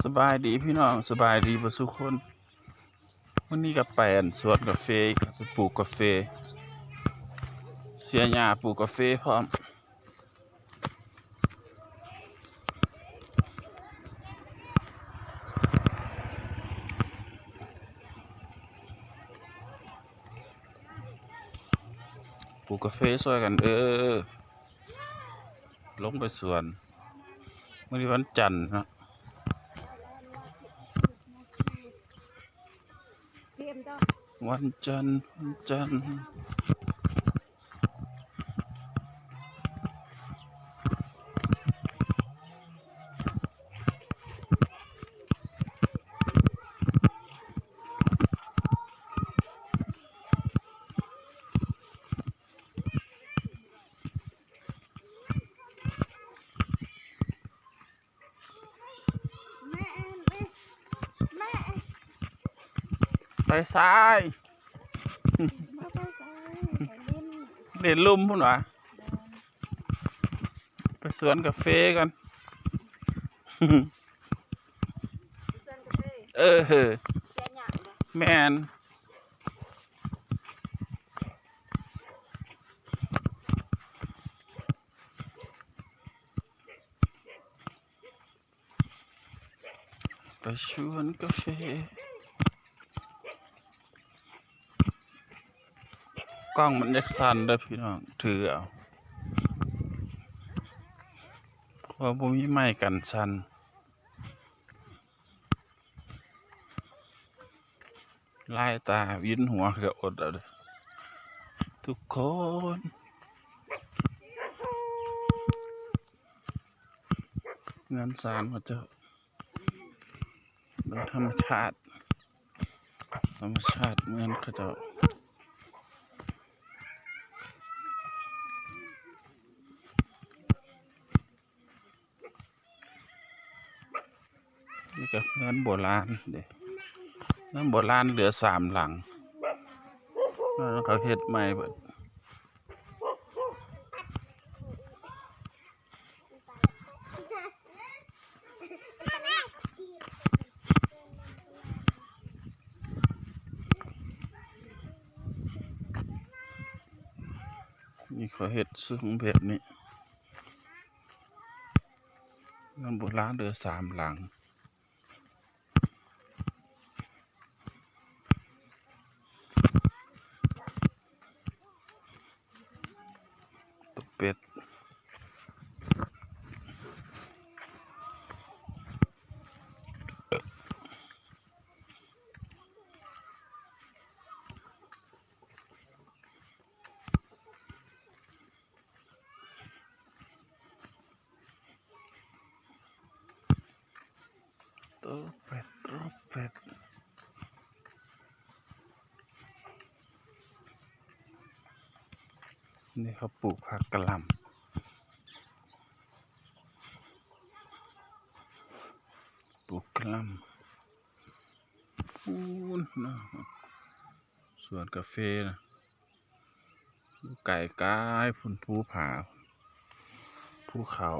ສະບາຍດີພີ່ນ້ອງ ສະບາຍດີເບິດສູ່ຄົນ. ມື້ນີ້ກໍໄປອັນສວນກາເຟອີກ ໄປປູກກາເຟ ເສຍຫຍ້າປູກກາເຟພ້ອມ. ປູກກາເຟຊ່ວຍກັນເດີ ລົງໄປສວນ. ມື້ນີ້ວັນຈັນເນາະ ວັນຈັນ ວັນຈັນ. ໄປຊາຍ ເລ່ນລຸ່ມພຸ້ນຫວາ ໄປສວນກາເຟກ່ອນ. ເອີ ແມ່ນ. ໄປສວນກາເຟ ກ້ອງມັນຢາກສັ່ນເດີພີ່ນ້ອງ ຖືເອົາ ເພາະວ່າບໍ່ມີໄມ້ກັນສັ່ນ. ລາຍຕາວິນຫົວກະອົດເອົາເດີທຸກຄົນ. ເຮືອນຊານເຂົາເຈົ້າ ເບິ່ງທຳມະຊາດ ທຳມະຊາດເມືອງເຂົາເຈົ້າ. ນີ້ກໍເຮືອນໂບລານເດ້ ເຮືອນໂບລານເຫຼືອສາມຫຼັງ ເຂົາເຮັດໃໝ່ເບິດ. ນີ້ເຂົາເຮັດສູງແບບນີ້ ເຮືອນໂບລານເຫຼືອສາມຫຼັງ. ຕົວເປັດ ໂຕເປັດ ໂຕເປັດ. ນີ້ເຂົາປູກຜັກກະຫຼ່ຳ ປູກກະຫຼ່ຳ ປູນເນາະ ສວນກາເຟນະ. ໄກໆພຸ້ນ ພູຜາ ພູເຂົາ.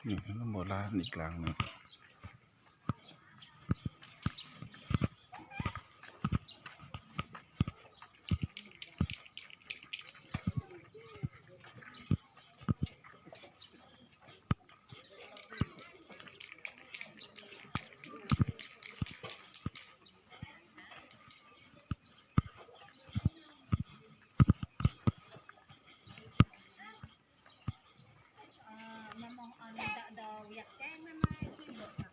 ນີ້ ໂບລານອີກຫຼັງໜຶ່ງ. ອ່າ ມາມອງອັນດະ ດອກຫວຽກແຈ້ງແມ່ນໄໝ?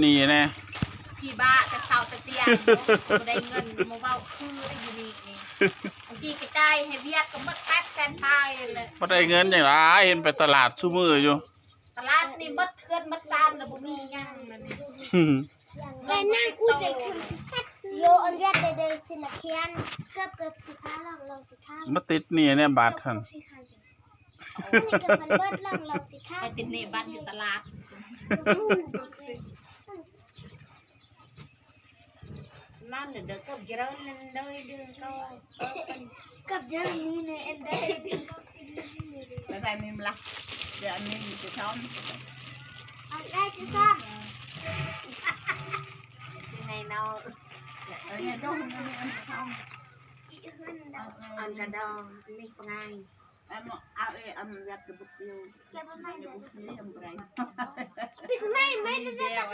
ນີ້ແນ່ ຜີບ້າແຕ່ເຊົ້າແຕ່ຕຽງ ບໍ່ໄດ້ເງິນ ມາເວົ້າຄືຢູ່ນີ້ເອງ. ບາງທີກະຈ່າຍໃຫ້ວຽກກະໝົດແປດແສນປາຍແຫຼະ ບໍ່ໄດ້ເງິນຫຍັງຫຼາຍ ເຫັນໄປຕະຫຼາດຊຸມື້ຢູ່. ຕະຫຼາດນີ້ໝົດເຮືອນໝົດຊານລະ ບໍ່ມີຫຍັງລະນີ້. ແຕ່ນາງອູເດ ໂຍອັນວຽດເດ ເດຊິນະຄຽນ ເກືອບ ເກືອບຊິຄາ ລອງ ລອງຊິຄາ ມາຕິດໜີ້ແນ່ບາດຫັ້ນ. ອັນນີ້ກະມັນເບິດລອງ ລອງຊິຄາ ໄປຕິດໜີ້ບາດຢູ່ຕະຫຼາດ. ນັ້ນເດີ ເກີບເຈີນນັ້ນເດີ ເດີ ເກີບເຈີນນີ້ແນ່ ອັນເດີ ບາຍບາຍມີມະລະ ເດີ ອັນນີ້ຈະຊອມ ອັນໄດ້ຈະຊອມ ຈັ່ງໃດເນາະ ເອີ ເດີ ອັນນີ້ອັນຈະຊອມ ອັນກະດອງ ອັນນີ້ປະໄງ ເອົາ ເອົາ ເອົາ ເກັບໄວ້ ເກັບໄວ້ ເກັບໄວ້ ເກັບໄວ້ ເກັບໄວ້ ເກັບ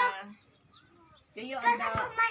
ໄວ້.